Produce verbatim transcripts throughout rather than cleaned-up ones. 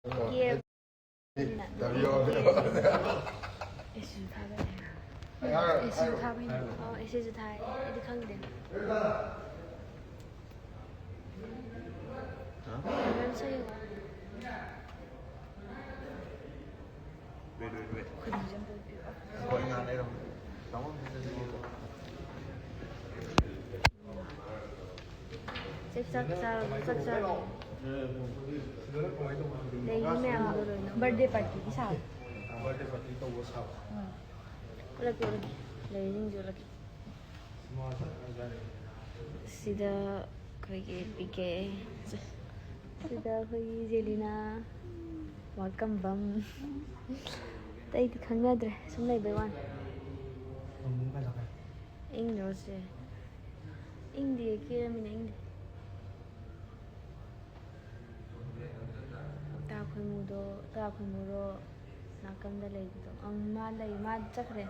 ꯀꯦ ꯑꯦꯁ ꯊꯥꯕꯅꯦ꯫ ꯑꯦꯁ ꯊꯥꯕꯅꯦ꯫ ꯑꯣ, ꯑꯦꯁ ꯊꯥꯏ꯫ ꯑꯩꯗꯤ ꯈꯪꯗꯦ꯫ ꯍꯥ? ꯃꯦꯝ ꯁꯩ꯫ Wait, wait, wait. ꯍꯣꯏ, ꯉꯥꯏ ꯂꯩꯔꯝꯃꯣ꯫ ꯆꯥꯛ ꯆꯥꯛ ꯆꯥꯔꯕꯣ? ꯆꯥꯛ ꯆꯥꯔꯕꯣ? ꯂꯩꯔꯤ ꯃꯌꯥꯝꯗꯣ ꯂꯣꯏꯅ꯫ Birthday partyꯒꯤ ꯁꯥꯕ꯫ Birthday party ꯇꯧꯕ ꯁꯥꯕ꯫ ꯎꯝ꯫ ꯎꯠꯂꯛꯀꯦ, ꯎꯠꯂꯛꯀꯦ꯫ ꯂꯩꯔꯤꯁꯤꯡꯁꯦ ꯎꯠꯂꯛꯀꯦ꯫ ꯁꯤꯗ ꯑꯩꯈꯣꯏꯒꯤ ꯄꯤ ꯀꯦ꯫ ꯁꯤꯗ ꯑꯩꯈꯣꯏꯒꯤ ꯖꯦꯂꯤꯅꯥ꯫ ꯋꯥ ꯀꯝꯕꯝ꯫ ꯑꯇꯩꯗꯤ ꯈꯪꯅꯗ꯭ꯔꯦ꯫ ꯁꯨꯝ ꯂꯩꯕꯩ ꯋꯥꯅꯤ꯫ ꯏꯪꯗ꯭ꯔꯣ ꯁꯦ? ꯏꯪꯗꯦ, ꯀꯦꯔꯃꯤꯅ ꯏꯪꯗꯦ꯫ ꯇꯥ ꯈꯣꯏꯃꯨꯗꯣ, ꯇꯥ ꯈꯣꯏꯃꯨꯔꯣ ꯅꯥꯀꯟꯗ ꯂꯩꯕꯗꯣ꯫ ꯑꯪ, ꯃꯥ ꯂꯩ, ꯃꯥ ꯆꯠꯈ꯭ꯔꯦ꯫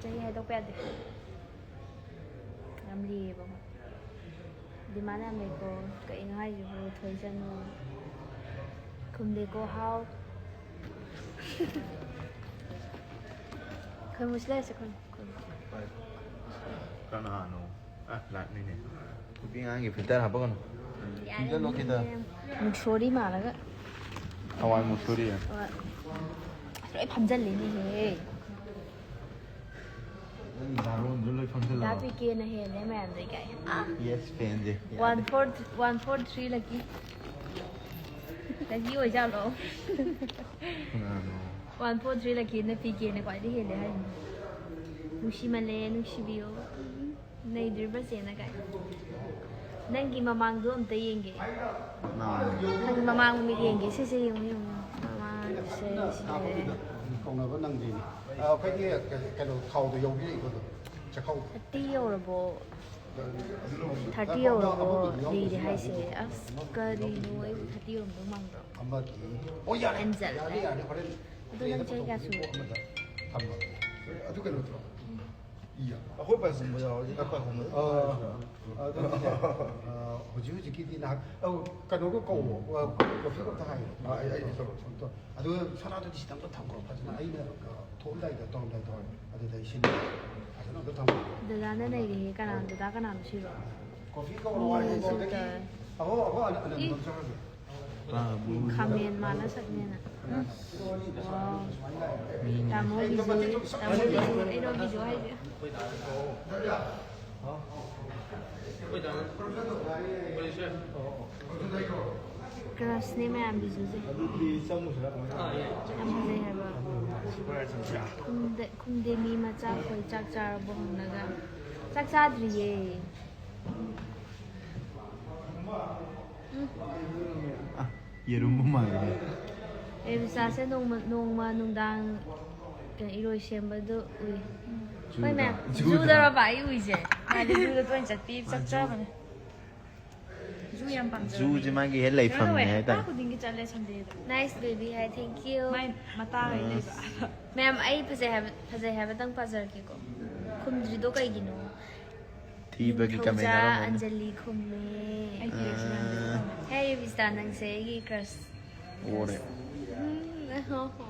ꯆꯍꯤ ꯍꯥꯏꯗꯣꯛꯄ ꯌꯥꯗꯦ꯫ ꯌꯥꯝ ꯂꯤꯌꯦꯕ꯫ Demand ꯌꯥꯝ ꯂꯩꯀꯣ꯫ ꯀꯩꯅꯣ ꯍꯥꯏꯁꯤꯕꯨ? ꯊꯣꯏꯁꯅꯨ꯫ ꯈꯨꯝꯗꯦꯀꯣ, ꯍꯥꯎ꯫ ꯈꯣꯏꯃꯨꯁꯤ ꯂꯩꯔꯁꯦ, ꯈꯣꯏꯃꯨ꯫ ꯀꯅꯥꯅꯣ? ꯑ, ꯂꯥꯛꯅꯤꯅꯦ꯫ ꯅꯨꯄꯤ ꯑꯉꯥꯡꯒꯤ filter ꯍꯥꯞꯄꯛꯀꯅꯨ꯫ ꯌꯥꯔꯦ, ꯈꯤꯇ ꯅꯣꯛ, ꯈꯤꯇ꯫ ꯃꯨꯛꯁꯣꯔꯤ ꯃꯥꯜꯂꯒ꯫ ꯍꯋꯥꯏ ꯃꯨꯛꯁꯣꯔꯤ꯫ ꯍꯣꯏ꯫ ꯂꯣꯏ ꯐꯝꯖꯜꯂꯤꯅꯦꯍꯦ꯫ ꯅꯪ ꯗꯥꯔꯣꯟꯁꯨ ꯂꯣꯏ ꯐꯝꯖꯜꯂꯕ? ꯗꯥ ꯄꯤ ꯀꯦꯅ ꯍꯦꯜꯂꯦ ꯃꯌꯥꯝꯗꯩ ꯀꯥꯏ꯫ ꯑꯥ꯫ Yes, fanꯁꯦ꯫ One four, one four three lucky꯫ Lucky ꯑꯣꯏꯖꯥꯠꯂꯣ? ꯀꯅꯥꯅꯣ? One four three lucky ꯅ ꯄꯤ ꯀꯦꯅ ꯈ꯭ꯋꯥꯏꯗꯩ ꯍꯦꯜꯂꯦ ꯍꯥꯏꯅꯤ꯫ ꯅꯨꯡꯁꯤꯃꯜꯂꯦ, ꯅꯨꯡꯁꯤꯕꯤꯌꯣ꯫ ꯅꯩꯗ꯭ꯔꯤꯕ꯭ꯔꯥ ꯆꯦꯅ ꯀꯥꯏ? ꯅꯪꯒꯤ ꯃꯃꯥꯡꯗꯣ ꯑꯝꯇ ꯌꯦꯡꯒꯦ꯫ ꯅꯥ꯫ ꯅꯪꯒꯤ ꯃꯃꯥꯡ ꯃꯃꯤꯠ ꯌꯦꯡꯒꯦ꯫ ꯁꯦ, ꯁꯦ, ꯌꯦꯡꯉꯨ, ꯌꯦꯡꯉꯨ꯫ ꯃꯃꯥꯡꯁꯦ ꯁꯤꯗ꯫ ꯀꯧꯅꯕ ꯅꯪꯗ꯭ꯔꯤꯅꯦ꯫ ꯑ, ꯑꯩꯈꯣꯏꯒꯤ ꯀꯩꯅꯣ ꯊꯥꯎꯗꯣ ꯌꯧꯕꯤꯔꯛꯏꯀꯣ ꯑꯗꯨꯝ꯫ ꯆꯥꯛꯈꯥꯎ꯫ Thirty ꯌꯧꯔꯕꯣ? Thirty ꯌꯧꯔꯕꯣ? ꯂꯤꯔꯦ ꯍꯥꯏꯁꯦ꯫ ꯑꯁ, ꯀꯔꯤꯅꯣ? ꯑꯩꯕꯨ thirty ꯌꯧꯔꯝꯗꯧ ꯃꯥꯟꯕ꯭ꯔꯣ? ꯑꯃꯗꯤ꯫ ꯑꯣ, ꯌꯥꯔꯦ꯫ ꯍꯦꯟꯖꯜꯂꯦ꯫ ꯌꯥꯔꯦ, ꯌꯥꯔꯦ, ꯍꯣꯔꯦꯟ ꯑꯗꯨ ꯅꯪ ꯆꯍꯤ ꯀꯌꯥ ꯁꯨꯔꯦ? ꯑꯃꯗ ꯊꯝꯃꯒꯦ꯫ ꯑꯗꯨ ꯀꯩꯅꯣ ꯅꯠꯇ꯭ꯔꯣ? ꯑꯩꯈꯣꯏ ꯄꯥꯏꯈꯣꯝꯕ ꯌꯥꯎꯔꯗꯤ ꯑꯩꯈꯣꯏ ꯄꯥꯏꯈꯣꯝꯕ ꯑꯗꯨꯗꯤꯅꯦ, ꯍꯧꯖꯤꯛ ꯍꯧꯖꯤꯛꯀꯤꯗꯤ ꯅꯍꯥꯛ, ꯑꯧ, ꯀꯩꯅꯣꯒ ꯀꯧꯋꯣ, ꯀꯣꯐꯤ ꯀꯞꯇ ꯍꯥꯏꯌꯣ꯫ ꯑꯥ, ꯑꯩ, ꯑꯩ ꯇꯧꯔꯛꯑꯣ꯫ ꯑꯗꯨꯒ ꯁꯅꯥꯗꯨꯗꯤ ꯁꯤꯗ ꯑꯝꯇ ꯊꯝꯈ꯭ꯔꯣ ꯐꯖꯅ, ꯑꯩꯅ ꯊꯣꯛꯑꯝꯗꯥꯏꯗ ꯇꯧꯔꯝꯗꯥꯏ ꯇꯧꯔꯒꯦ꯫ ꯑꯗꯨꯗ ꯑꯩ ꯁꯤꯟꯕ ꯐꯖꯅ ꯑꯝꯇ ꯊꯝꯈ꯭ꯔꯣ꯫ ꯗꯗꯥꯅ ꯅꯩꯔꯦꯍꯦ꯫ ꯀꯅꯥꯅꯣ? ꯗꯗꯥ ꯀꯅꯥꯅꯣ ꯁꯤꯕꯣ? ꯀꯣꯐꯤ ꯀꯧꯔꯣ ꯍꯥꯏꯌꯣ꯫ ꯑꯗꯒꯤ ꯑꯍꯣ, ꯑꯍꯣ, ꯑꯅ-, ꯑꯅ-, ꯏ꯫ ꯀꯝ ꯆꯪꯉꯒꯦ? ꯈꯥꯃꯦꯟ ꯃꯥꯅ ꯁꯛꯅꯦꯅ꯫ ꯋꯥꯎ꯫ ꯇꯥꯃꯣ ꯕꯤꯖꯨ, ꯇꯥꯃꯣ ꯕꯤꯖꯨ, ꯑꯩꯔꯣ ꯕꯤꯖꯨ ꯍꯥꯏꯁꯦ꯫ ꯀ꯭ꯔꯁꯅꯦ ꯃꯌꯥꯝ ꯕꯤꯖꯨꯁꯦ꯫ ꯌꯥꯝ ꯐꯖꯩ ꯍꯥꯏꯕ꯫ ꯈꯨꯝꯗꯦ, ꯈꯨꯝꯗꯦ ꯃꯤ ꯃꯆꯥ ꯈꯣꯏ ꯆꯥꯛ ꯆꯥꯔꯕꯣ ꯍꯪꯂꯒ꯫ ꯆꯥꯛ ꯆꯥꯗ꯭ꯔꯤꯌꯦ꯫ ꯎꯝ꯫ ꯑ, ꯌꯦꯔꯨꯝꯕꯨ ꯃꯥꯜꯂꯦ꯫ ꯔꯦꯕꯤꯆꯥꯁꯦ ꯅꯣꯡꯃ, ꯅꯣꯡꯃ ꯅꯨꯡꯗꯥꯡ ꯀꯩꯅꯣ, ꯏꯔꯣꯏ ꯁꯦꯝꯕꯗꯨ ꯎꯏ꯫ ꯍꯣꯏ, ꯖꯨꯗ꯫ ꯃꯌꯥꯝ꯫ ꯖꯨꯗ꯫ ꯖꯨꯗꯔꯕ ꯑꯩ ꯎꯏꯁꯦ? ꯃꯥꯗꯤ ꯖꯨꯗ ꯇꯣꯏꯅ ꯆꯠꯄꯤ, ꯃꯥ ꯖꯨ-, ꯆꯠꯆꯕꯅꯦ꯫ ꯖꯨ ꯌꯥꯝ ꯄꯥꯝꯖꯕ ꯖꯨꯁꯦ ꯃꯤꯅꯦ꯫ ꯃꯥꯒꯤ ꯍꯦꯛ ꯂꯩꯐꯝꯅꯦ ꯀꯩꯅꯣ ꯇꯧꯋꯦ, ꯍꯥꯏꯇꯥꯔꯦ꯫ ꯍꯞꯇꯥ ꯈꯨꯗꯤꯡꯒꯤ ꯆꯠꯂꯦ ꯁꯟꯗꯦꯗ꯫ Nice baby high, thank you꯫ ꯃꯥꯏ ꯃꯇꯥꯒꯩ ꯂꯩꯕ꯫ ꯃꯦꯝ, ꯑꯩ ꯐꯖꯩ ꯍꯥꯏꯕ, ꯐꯖꯩ ꯍꯥꯏꯕꯇꯪ ꯄꯥꯖꯔꯛꯀꯦꯀꯣ꯫ ꯈꯨꯝꯗ꯭ꯔꯤꯗꯣ ꯀꯩꯒꯤꯅꯣ? ꯊꯤꯕꯒꯤ ꯅꯤꯡꯊꯧꯖꯥ ꯀꯃꯦꯟ ꯌꯥꯎꯔꯝꯒꯅꯤ꯫ ꯑꯟꯖꯂꯤ ꯈꯨꯝꯃꯦ꯫ ꯑꯩ ꯄꯤꯔꯛꯁꯤꯔ ꯑꯟꯖꯂꯤ ꯈꯨꯝꯃꯦ꯫ ꯍꯦ ꯔꯤꯕꯤꯁꯇꯥ, ꯅꯪꯁꯦ ꯑꯩꯒꯤ crush꯫ ꯑꯣꯔꯦ꯫ ꯎꯝ, ꯍꯣ, ꯍꯣ꯫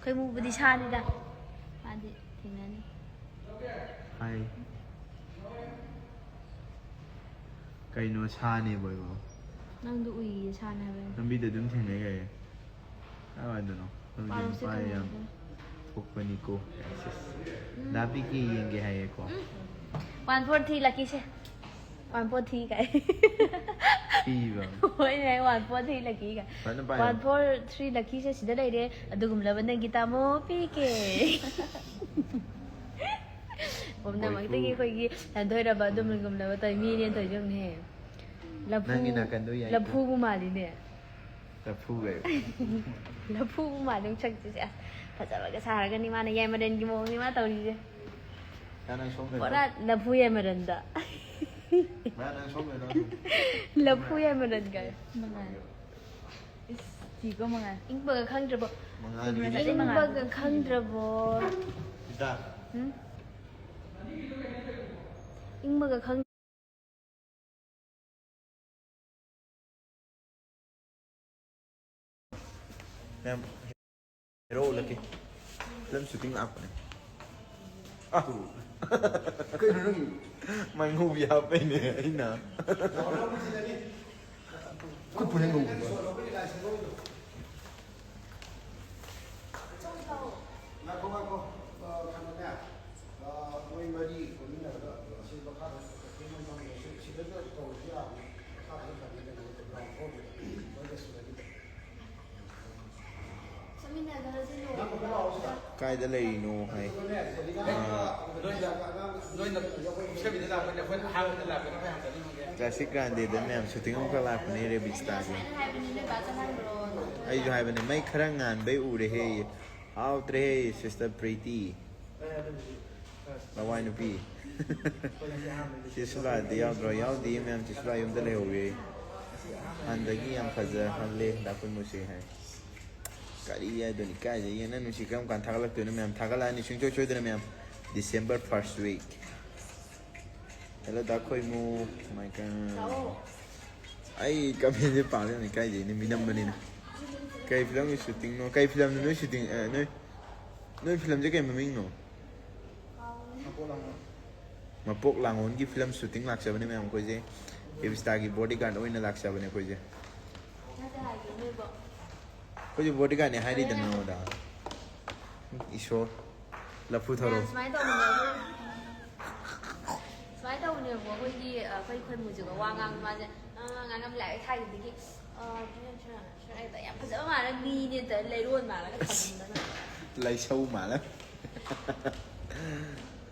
ꯈꯣꯏꯃꯨꯕꯨꯗꯤ ꯁꯥꯅꯤꯗ꯫ ꯃꯥꯗꯤ ꯊꯦꯡꯅꯅꯤ꯫ ꯍꯥꯏ꯫ ꯀꯩꯅꯣ ꯁꯥꯅꯦꯕꯣ ꯑꯩꯕꯣ? ꯅꯪꯗꯣ ꯎꯏꯌꯦ ꯁꯥꯅꯦ ꯍꯥꯏꯕ꯫ ꯂꯝꯕꯤꯗ ꯑꯗꯨꯝ ꯊꯦꯡꯅꯩ ꯍꯥꯏꯌꯦ꯫ ꯀꯥꯏꯋꯥꯏꯗꯅꯣ? ꯅꯪꯗꯤ ꯄꯥꯔꯣꯁꯦ ꯅꯨꯄꯥ ꯌꯥꯝ ꯀꯩꯅꯣꯗ꯫ ꯊꯣꯛꯄꯅꯤꯀꯣ꯫ ꯎꯝ꯫ ꯗꯥ ꯄꯤꯀꯦ ꯌꯦꯡꯒꯦ ꯍꯥꯏꯌꯦꯀꯣ꯫ ꯎꯝ꯫ One four three lucky ꯁꯦ꯫ One four three ꯀꯥꯏ꯫ ꯊꯤꯕ꯫ ꯍꯣꯏꯅꯦ, one four three lucky ꯀꯥꯏ꯫ ꯐꯖꯅ ꯄꯥꯏꯌꯣ꯫ One four three lucky ꯁꯦ ꯁꯤꯗ ꯂꯩꯔꯦ꯫ ꯑꯗꯨꯒꯨꯝꯂꯕ ꯅꯪꯒꯤ ꯇꯥꯃꯣ ꯄꯤꯀꯦ꯫ ꯄꯨꯝꯅꯃꯛꯇꯒꯤ ꯕꯣꯏꯄꯨ꯫ ꯑꯩꯈꯣꯏꯒꯤ ꯂꯟꯊꯣꯏꯔꯕ ꯑꯗꯨꯝ ꯎꯝ꯫ ꯒꯨꯝꯂꯕ ꯇꯧ-, ꯃꯤꯅꯦꯅ ꯇꯧꯔꯤꯁꯦ ꯌꯦꯡꯉꯨꯅꯦꯍꯦ꯫ ꯂꯐꯨ, ꯅꯪꯒꯤ ꯅꯥꯀꯟꯗꯣ ꯌꯥꯏꯀꯣ꯫ ꯂꯐꯨꯕꯨ ꯃꯥꯜꯂꯤꯅꯦ꯫ ꯂꯐꯨ ꯀꯩ? ꯂꯐꯨꯕꯨ ꯃꯥꯜꯂꯤ ꯁꯛꯁꯦ꯫ ꯑꯁ, ꯐꯖꯕꯒ ꯁꯥꯔꯒꯅꯤ ꯃꯥꯅ ꯌꯥꯏꯃꯔꯦꯟꯒꯤ ꯃꯑꯣꯡꯅꯤ ꯃꯥ ꯇꯧꯔꯤꯁꯦ꯫ ꯌꯥ, ꯅꯪ ꯁꯣꯝ ꯂꯩꯔꯣ꯫ ꯄꯨꯔꯥ ꯂꯐꯨ ꯌꯥꯏꯃꯔꯦꯟꯗ꯫ ꯃꯌꯥ, ꯅꯪ ꯁꯣꯝ ꯂꯩꯔꯣ꯫ ꯂꯐꯨ ꯌꯥꯏꯃꯔꯦꯟ ꯀꯥꯏ꯫ ꯏꯁ꯫ ꯁꯤꯒꯣ ꯃꯉꯥꯏ꯫ ꯏꯪꯕꯒ ꯈꯪꯗ꯭ꯔꯕꯣ? ꯃꯉꯥꯜꯒꯤ ꯏꯪꯕꯒ ꯈꯪꯗ꯭ꯔꯕꯣ? ꯁꯤꯗ ꯎꯝ? ꯏꯪꯕꯒ ꯈꯪ ꯃꯌꯥꯝ ꯍꯦꯔꯣ ꯎꯠꯂꯛꯀꯦ꯫ ꯐꯤꯂꯝ ꯁꯨꯇꯤꯡ ꯂꯥꯛꯄꯅꯦ꯫ ꯑꯥ꯫ ꯀꯩꯅꯣ ꯅꯪ ꯃꯥꯏ ꯉꯧꯕꯤ ꯍꯥꯞꯄꯩꯅꯦ ꯑꯩꯅ꯫ ꯈꯨꯠ ꯄꯨꯅꯦ ꯉꯧꯕ꯫ ꯉꯥꯏꯈꯣ ꯉꯥꯏꯈꯣ꯫ ꯑ, ꯀꯩꯅꯣꯅꯦ꯫ ꯑ, ꯃꯣꯏ ꯃꯔꯤ ꯄꯨꯟꯃꯤꯟꯅꯔꯒ ꯑꯁꯤ ꯃꯈꯥꯗ ꯁꯤꯗꯁꯨ ꯇꯧꯔꯁꯨ ꯌꯥꯕꯅꯤ꯫ ꯃꯈꯥꯗ ꯐꯪꯉꯤ ꯀꯩꯅꯣ ꯒ꯭ꯔꯥꯎꯟ ꯐ꯭ꯂꯣꯔꯗꯨꯗ ꯃꯣꯏ ꯂꯩꯁꯤꯜꯂꯅꯤ꯫ ꯆꯠꯃꯤꯟꯅꯗ꯭ꯔꯗꯤ ꯂꯣꯏꯔꯦ꯫ ꯀꯥꯏꯗ ꯂꯩꯔꯤꯅꯣ ꯍꯥꯏ꯫ ꯑꯗꯨꯒꯅꯦ ꯖꯦꯂꯤꯅꯥꯒ ꯅꯣꯏꯅ ꯄꯤꯛꯆꯔꯤꯗ ꯂꯥꯛꯄꯅꯦ, ꯑꯩꯈꯣꯏꯅ ꯑꯍꯥꯟꯕꯗ ꯂꯥꯛꯄꯅꯦ, ꯑꯩꯈꯣꯏ ꯍꯥꯟꯅ ꯆꯠꯅꯤꯡꯉꯦ꯫ ꯀ꯭ꯂꯥꯁꯤꯛ ꯒ꯭ꯔꯥꯟꯗꯦꯗ ꯃꯌꯥꯝ ꯁꯨꯇꯤꯡ ꯑꯃꯈꯛ ꯂꯥꯛꯄꯅꯦ ꯔꯦꯕꯤꯁꯇꯥꯒꯤ꯫ ꯑꯩꯅ ꯍꯥꯏꯕꯅꯤ ꯅꯣꯏ ꯕꯥ ꯆꯠꯍꯟꯈ꯭ꯔꯣ꯫ ꯑꯩꯁꯨ ꯍꯥꯏꯕꯅꯦ ꯃꯩ ꯈꯔ ꯉꯥꯟꯕꯩ ꯎꯔꯦꯍꯦ꯫ ꯍꯥꯎꯇ꯭ꯔꯦꯍꯦ ꯁꯤꯁꯇꯔ ꯄ꯭ꯔꯤꯇꯤ꯫ ꯂꯋꯥꯏ ꯅꯨꯄꯤ꯫ ꯆꯦ ꯁꯤꯂꯥꯗꯤ ꯌꯥꯎꯗ꯭ꯔꯣ? ꯌꯥꯎꯗꯦ ꯃꯌꯥꯝ, ꯆꯦ ꯁꯤꯂꯥ ꯌꯨꯝꯗ ꯂꯩꯍꯧꯋꯦ꯫ ꯍꯥꯟꯅꯗꯒꯤ ꯌꯥꯝ ꯐꯖꯍꯜꯂꯦ ꯗꯥ ꯀꯨꯟꯃꯨꯁꯦ ꯍꯥꯏ꯫ ꯀꯔꯤ ꯍꯥꯏꯗꯣꯏꯅꯣ? ꯏꯀꯥꯏꯖꯩ꯫ ꯅꯪ ꯅꯨꯡꯁꯤ ꯀꯔꯝ ꯀꯥꯟꯗ ꯊꯥꯒꯠꯂꯛꯇꯣꯏꯅꯣ? ꯃꯌꯥꯝ ꯊꯥꯒꯠꯂꯛꯑꯅꯤ ꯁꯨꯡꯁꯣꯏ ꯁꯣꯏꯗꯅ ꯃꯌꯥꯝ꯫ December first week꯫ Hello the ꯈꯣꯏꯃꯨ꯫ My God꯫ ꯑꯩ ꯀꯃꯦꯟꯁꯦ ꯄꯥꯕ ꯌꯥꯝ ꯏꯀꯥꯏꯖꯩꯅꯦ ꯃꯤꯅꯝꯕꯅꯤꯅ꯫ ꯀꯩ ꯐꯤꯂꯝꯒꯤ ꯁꯨꯇꯤꯡꯅꯣ? ꯀꯩ ꯐꯤꯂꯝꯅꯣ ꯅꯣꯏ ꯁꯨꯇꯤꯡ? ꯑ, ꯅꯣꯏ ꯅꯣꯏ ꯐꯤꯂꯝꯁꯦ ꯀꯩ ꯃꯃꯤꯡꯅꯣ? ꯃꯄꯣꯛ ꯂꯥꯡꯉꯣꯟꯒꯤ ꯐꯤꯂꯝ ꯁꯨꯇꯤꯡ ꯂꯥꯛꯆꯕꯅꯦ ꯃꯌꯥꯝ ꯑꯩꯈꯣꯏꯁꯦ꯫ ꯔꯦꯕꯤꯁꯇꯥꯒꯤ ꯕꯣꯗꯤꯒꯥꯔꯗ ꯑꯣꯏꯅ ꯂꯥꯛꯆꯕꯅꯦ ꯑꯩꯈꯣꯏꯁꯦ꯫ ꯅꯠꯇꯦ ꯍꯥꯏꯒꯦ ꯅꯣꯏꯕꯣ꯫ ꯑꯩꯈꯣꯏꯁꯦ ꯕꯣꯗꯤꯒꯥꯔꯗꯅꯦ ꯍꯥꯏꯔꯤꯗꯅ ꯅꯉꯣꯟꯗ꯫ ꯏꯁꯣꯔ꯫ ꯂꯐꯨ ꯊꯔꯣ꯫ ꯃꯌꯥꯝ ꯁꯨꯃꯥꯏꯅ ꯇꯧꯕꯅꯦ ꯑꯩꯈꯣꯏ꯫ ꯁꯨꯃꯥꯏꯅ ꯇꯧꯕꯅꯦꯕꯀꯣ ꯑꯩꯈꯣꯏꯒꯤ ꯑ, ꯑꯩꯈꯣꯏ ꯈꯣꯏ ꯃꯨꯁꯤꯒ ꯋꯥ ꯉꯥꯡꯕ ꯃꯥꯁꯦ ꯑ, ꯉꯥꯡꯉꯝ ꯂꯥꯏꯔꯤꯛ ꯊꯥꯈꯤꯕꯗꯒꯤ ꯑ, ꯐꯤꯂꯝ ꯁꯨꯔꯥ ꯁꯨꯔꯥ ꯌꯥꯝ ꯐꯖꯕ ꯃꯥꯜꯂꯦ ꯃꯤꯅꯦ ꯇꯧꯔ ꯂꯩꯔꯣꯟ ꯃꯥꯜꯂꯒ ꯊꯝꯃꯝꯗꯅ꯫ ꯂꯥꯏꯁꯧ ꯃꯥꯜꯂꯦ꯫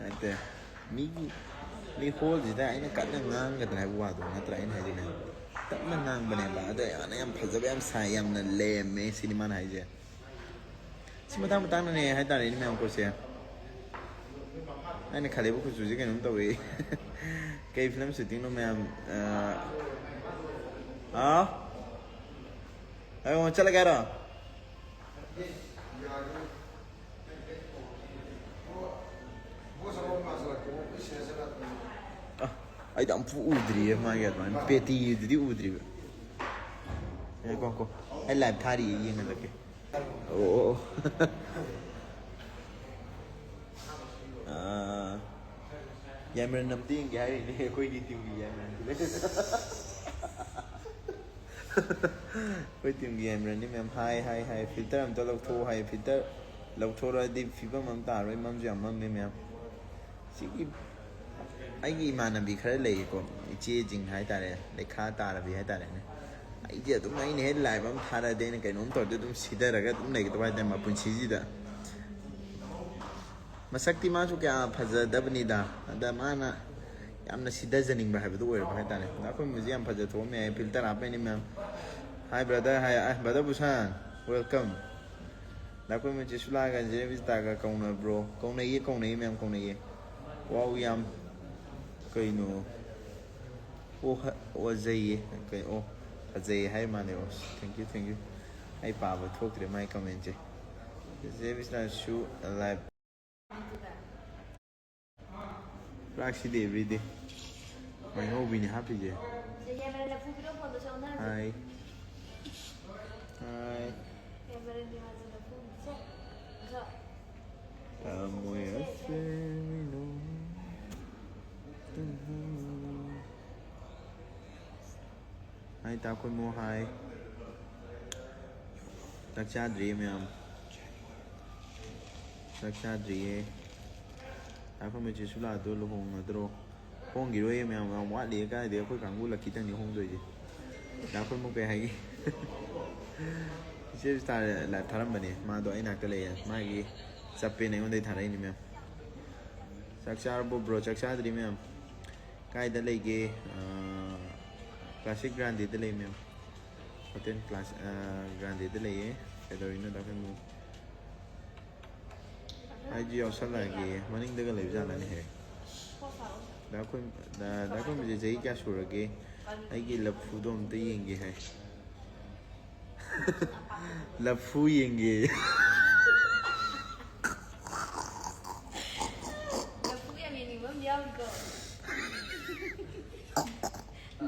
ꯅꯠꯇꯦ꯫ ꯃꯤꯒꯤ ꯃꯤ ꯍꯣꯜꯁꯤꯗ ꯑꯩꯅ ꯀꯟꯅ ꯉꯥꯡꯒꯗ꯭ꯔꯥ ꯍꯥꯏꯕ ꯋꯥꯗꯣ ꯅꯠꯇ꯭ꯔꯥ ꯑꯩꯅ ꯍꯥꯏꯁꯤꯅ? ꯇꯞꯅ ꯉꯥꯡꯕꯅꯦꯕ꯫ ꯑꯗꯣ ꯌꯥꯝꯅ ꯌꯥꯝ ꯐꯖꯕ ꯌꯥꯝ ꯁꯥꯏ, ꯌꯥꯝꯅ ꯂꯦꯝꯃꯦ ꯁꯤꯅꯤ ꯃꯥꯅ ꯍꯥꯏꯁꯦ꯫ ꯁꯤ ꯃꯇꯥꯡ ꯃꯇꯥꯡꯅꯅꯦ ꯍꯥꯏꯇꯥꯔꯦꯅꯦ ꯃꯌꯥꯝ ꯑꯩꯈꯣꯏꯁꯦ꯫ ꯑꯩꯅ ꯈꯜꯂꯤꯕ ꯀꯨꯆꯨꯁꯦ ꯀꯩꯅꯣꯝ ꯇꯧꯋꯦ꯫ ꯀꯩ ꯐꯤꯂꯝ ꯁꯨꯇꯤꯡꯅꯣ ꯃꯌꯥꯝ? ꯑ, ꯍꯥꯎ? ꯑꯩꯉꯣꯟꯗ ꯆꯠꯂꯒꯦ ꯍꯥꯏꯔꯣ? ꯑ, ꯑꯩꯗꯤ ꯑꯃꯨꯛ ꯎꯗ꯭ꯔꯤꯌꯦ ꯃꯥꯒꯤ ꯑꯗꯨꯃꯥꯏꯅ ꯄꯦꯇꯤꯗꯨꯗꯤ ꯎꯗ꯭ꯔꯤꯕ꯫ ꯉꯥꯏꯈꯣ, ꯉꯥꯏꯈꯣ꯫ ꯑꯩ ꯂꯥꯏꯚ ꯊꯥꯔꯤꯌꯦ, ꯌꯦꯡꯍꯜꯂꯛꯀꯦ꯫ ꯑꯣ, ꯑꯣ, ꯑꯣ꯫ ꯑꯥ, ꯌꯥꯏꯃꯔꯟ ꯑꯝꯇ ꯌꯦꯡꯒꯦ ꯍꯥꯏꯔꯤꯅꯦ ꯑꯩꯈꯣꯏꯒꯤ ꯇꯤꯝꯒꯤ ꯌꯥꯏꯃꯔꯟꯗꯨ꯫ ꯑꯩꯈꯣꯏ ꯇꯤꯝꯒꯤ ꯌꯥꯏꯃꯔꯟꯗꯤ ꯃꯌꯥꯝ ꯍꯥꯏ, ꯍꯥꯏ, ꯍꯥꯏ, ꯐꯤꯜꯇꯔ ꯑꯝꯇ ꯂꯧꯊꯣꯛꯑꯣ ꯍꯥꯏ, ꯐꯤꯜꯇꯔ ꯂꯧꯊꯣꯛꯔꯗꯤ ꯐꯤꯕꯝ ꯑꯃ ꯇꯥꯔꯣꯏ, ꯃꯝꯁꯨ ꯌꯥꯝ ꯃꯝꯃꯦ ꯃꯌꯥꯝ꯫ ꯁꯤꯒꯤ ꯑꯩꯒꯤ ꯏꯃꯥꯟꯅꯕꯤ ꯈꯔ ꯂꯩꯌꯦꯀꯣ, ꯏꯆꯦꯁꯤꯡ ꯍꯥꯏꯇꯥꯔꯦ, ꯂꯩꯈꯥ ꯇꯥꯔꯕꯤ ꯍꯥꯏꯇꯥꯔꯦꯅꯦ꯫ ꯑꯩꯁꯦ ꯑꯗꯨꯝ, ꯑꯩꯅ ꯍꯦꯛ ꯂꯥꯏꯚ ꯑꯃ ꯊꯥꯔꯛꯑꯗꯤ ꯑꯩꯅ ꯀꯩꯅꯣꯝ ꯇꯧꯔꯗꯤ ꯑꯗꯨꯝ ꯁꯤꯊꯔꯒ ꯑꯗꯨꯝ ꯂꯩꯒꯗꯕ ꯍꯥꯏꯇꯥꯔꯦ ꯃꯄꯨꯟꯁꯤꯁꯤꯗ꯫ ꯃꯁꯛꯇꯤ ꯃꯥꯁꯨ ꯀꯌꯥ ꯐꯖꯗꯕꯅꯤꯗ, ꯑꯗ ꯃꯥꯅ ꯌꯥꯝꯅ ꯁꯤꯊꯖꯅꯤꯡꯕ ꯍꯥꯏꯕꯗꯨ ꯑꯣꯏꯔꯕ ꯍꯥꯏꯇꯥꯔꯦ꯫ ꯑꯩꯈꯣꯏ ꯃꯨꯖꯤ ꯌꯥꯝ ꯐꯖ ꯊꯣꯛꯑꯝꯃꯦ ꯍꯥꯏ, ꯐꯤꯜꯇꯔ ꯍꯥꯞꯄꯩꯅꯤ ꯃꯌꯥꯝ꯫ ꯍꯥꯏ ꯕ꯭ꯔꯗꯔ, ꯍꯥꯏ, ꯑ, ꯕ꯭ꯔꯗꯔ ꯕꯨꯁꯥꯟ, ꯋꯦꯜꯀꯝ꯫ ꯗꯥ ꯀꯣꯏꯃꯆꯤꯁꯨ ꯂꯥꯛꯑꯒ ꯖꯦ ꯕꯤꯁꯇꯥꯒ ꯀꯧꯅꯕ꯭ꯔꯣ? ꯀꯧꯅꯩꯌꯦ, ꯀꯧꯅꯩꯌꯦ ꯃꯌꯥꯝ, ꯀꯧꯅꯩꯌꯦ꯫ ꯋꯥꯎ ꯌꯥꯝ ꯀꯩꯅꯣ? ꯑꯣ, ꯍ-, ꯑꯣꯖꯩꯌꯦ꯫ ꯀꯩ-, ꯑꯣ, ꯐꯖꯩꯌꯦ ꯍꯥꯏ ꯃꯥꯜꯂꯦ꯫ ꯑꯣ, thank you, thank you꯫ ꯑꯩ ꯄꯥꯕ ꯊꯣꯛꯇ꯭ꯔꯦ ꯃꯥꯏ ꯀꯃꯦꯟꯁꯦ꯫ ꯖꯦ ꯕꯤꯁꯇꯥꯁꯨ ꯂꯥꯏꯚ ꯂꯥꯛꯁꯤꯗꯤ everyday꯫ ꯃꯥꯏ ꯉꯧꯕꯤꯅꯤ ꯍꯥꯞꯄꯤꯁꯦ꯫ ꯍꯥꯏ꯫ ꯍꯥꯏ꯫ ꯇꯥꯃꯣ ꯑꯁꯦ ꯃꯤꯅꯣ꯫ ꯍꯥꯏ ꯇꯥꯈꯨꯟꯃꯨ ꯍꯥꯏ꯫ ꯆꯥꯛ ꯆꯥꯗ꯭ꯔꯤ ꯃꯌꯥꯝ꯫ ꯆꯥꯛ ꯆꯥꯗ꯭ꯔꯤꯌꯦ꯫ ꯇꯥꯈꯨꯟꯃꯨ ꯆꯦꯁꯨꯂꯥꯗꯣ ꯂꯨꯍꯣꯡꯉꯗ꯭ꯔꯣ? ꯍꯣꯡꯈꯤꯔꯣꯏꯌꯦ ꯃꯌꯥꯝ, ꯌꯥꯝ ꯋꯥꯠꯂꯤꯌꯦ꯫ ꯀꯥꯏꯗꯩ ꯑꯩꯈꯣꯏ ꯀꯥꯡꯕꯨ ꯂꯛꯀꯤꯗꯪꯅꯤ ꯍꯣꯡꯗꯣꯏꯁꯦ꯫ ꯇꯥꯈꯨꯟꯃꯨ ꯀꯩ ꯍꯥꯏꯒꯦ? ꯏꯆꯦ ꯁ꯭ꯇꯥꯔ ꯂꯥꯏꯚ ꯊꯥꯔꯝꯕꯅꯦ꯫ ꯃꯥꯗꯣ ꯑꯩ ꯅꯥꯛꯇ ꯂꯩꯌꯦ꯫ ꯃꯥꯒꯤ ꯆꯞꯄꯦꯅ ꯑꯩꯉꯣꯟꯗꯩ ꯊꯥꯔꯛꯏꯅꯦ ꯃꯌꯥꯝ꯫ ꯆꯥꯛ ꯆꯥꯔꯕꯣ ꯕ꯭ꯔꯣ? ꯆꯥꯛ ꯆꯥꯗ꯭ꯔꯤ ꯃꯌꯥꯝ꯫ ꯀꯥꯏꯗ ꯂꯩꯒꯦ? ꯑꯥ, ꯀ꯭ꯂꯥꯁꯤꯛ ꯒ꯭ꯔꯥꯟꯗꯦꯗ ꯂꯩ ꯃꯌꯥꯝ꯫ ꯍꯣꯇꯦꯜ ꯀ꯭ꯂꯥꯁ, ꯑꯥ, ꯒ꯭ꯔꯥꯟꯗꯦꯗ ꯂꯩꯌꯦ꯫ ꯀꯩꯗꯧꯔꯤꯅꯣ ꯗꯥ ꯈꯣꯏꯃꯨ? ꯑꯩꯁꯨ ꯌꯥꯎꯁꯜꯂꯛꯑꯒꯦ꯫ ꯃꯅꯤꯡꯗꯒ ꯂꯩꯕ ꯖꯥꯠꯂꯅꯦ ꯍꯦ? ꯗꯥ ꯈꯣꯏ-, ꯗꯥ, ꯗꯥ ꯈꯣꯏꯃꯨꯁꯦ ꯆꯍꯤ ꯀꯌꯥ ꯁꯨꯔꯒꯦ? ꯑꯩꯒꯤ ꯂꯐꯨꯗꯣ ꯑꯝꯇ ꯌꯦꯡꯒꯦ ꯍꯥꯏ꯫ ꯂꯐꯨ ꯌꯦꯡꯒꯦ꯫ ꯂꯐꯨ ꯌꯥꯝ ꯌꯦꯡꯅꯤꯡꯕ ꯑꯃ ꯌꯥꯎꯔꯤꯀꯣ꯫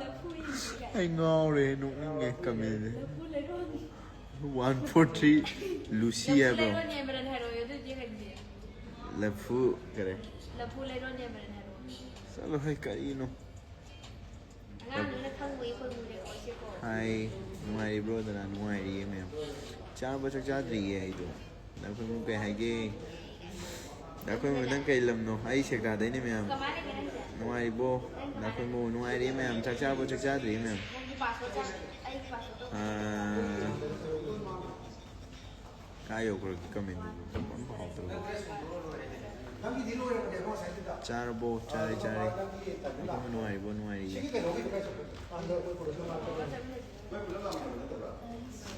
ꯂꯐꯨ ꯌꯦꯡꯒꯦ ꯀꯥꯏ꯫ ꯑꯩ ꯉꯥꯎꯔꯦ, ꯅꯣꯛꯅꯤꯡꯉꯦ ꯀꯃꯦꯟꯁꯦ꯫ ꯂꯐꯨ ꯂꯩꯔꯣꯟ꯫ One four three ꯂꯨꯁꯤ ꯂꯐꯨ ꯍꯥꯏꯕ꯭ꯔꯣ? ꯂꯩꯔꯣꯟ ꯌꯥꯏꯃꯔꯟ ꯍꯥꯏꯔꯛꯑꯣ ꯑꯗꯨꯗꯤ ꯍꯪꯗꯦ꯫ ꯂꯐꯨ ꯀꯔꯦ? ꯂꯐꯨ ꯂꯩꯔꯣꯟ ꯌꯥꯏꯃꯔꯟ ꯍꯥꯏꯔꯛꯑꯣ꯫ ꯆꯠꯂꯣ ꯍꯩ, ꯀꯔꯤꯅꯣ? ꯑꯉꯥꯡꯗꯨꯅ ꯈꯪꯕꯒꯤ ꯑꯩꯈꯣꯏ ꯃꯨꯟꯅ ꯇꯧꯔꯁꯤꯀꯣ꯫ ꯍꯥꯏ, ꯅꯨꯡꯉꯥꯏꯔꯤꯕ꯭ꯔꯣ ꯗꯅ? ꯅꯨꯡꯉꯥꯏꯔꯤꯌꯦ ꯃꯌꯥꯝ꯫ ꯆꯥꯕ ꯆꯥꯛ ꯆꯥꯗ꯭ꯔꯤꯌꯦ ꯑꯩꯗꯣ꯫ ꯗꯥ ꯈꯣꯏꯃꯨ ꯀꯩ ꯍꯥꯏꯒꯦ? ꯗꯥ ꯈꯣꯏꯃꯨ, ꯅꯪ ꯀꯩ ꯂꯝꯅꯣ? ꯑꯩ ꯁꯦꯛꯇꯥꯗꯩꯅꯦ ꯃꯌꯥꯝ꯫ ꯀꯃꯥꯏꯅ ꯂꯩꯒꯦ ꯅꯪꯁꯦ? ꯅꯨꯡꯉꯥꯏꯔꯤꯕꯣ? ꯗꯥ ꯈꯣꯏꯃꯨ, ꯅꯨꯡꯉꯥꯏꯔꯤꯌꯦ ꯃꯌꯥꯝ꯫ ꯆꯥꯛ ꯆꯥꯕ ꯆꯥꯛ ꯆꯥꯗ꯭ꯔꯤꯌꯦ ꯃꯌꯥꯝ꯫ ꯅꯪꯒꯤ ꯄꯥꯁꯋꯥꯔꯗ ꯆꯥ-, ꯑꯩꯒꯤ ꯄꯥꯁꯋꯥꯔꯗ ꯇꯧ꯫ ꯑꯥ, ꯀꯥꯏ ꯌꯧꯈ꯭ꯔꯒꯦ ꯀꯃꯦꯟꯗꯨꯕꯨ? ꯑꯝꯐꯥꯎ ꯍꯥꯎꯇ꯭ꯔꯕꯣ? ꯆꯥꯔꯕꯣ? ꯆꯥꯔꯦ, ꯆꯥꯔꯦ꯫ ꯗꯥ ꯈꯣꯏꯃꯨ, ꯅꯨꯡꯉꯥꯏꯔꯤꯕꯣ? ꯅꯨꯡꯉꯥꯏꯔꯤꯌꯦ꯫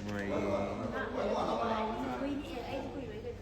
ꯅꯨꯡꯉꯥꯏꯔꯤꯌꯦ꯫ ꯀꯨꯏꯅꯤ, ꯑꯦ, ꯑꯩꯗꯤ ꯀꯨꯏꯔꯣꯏ ꯀꯩꯅꯣ꯫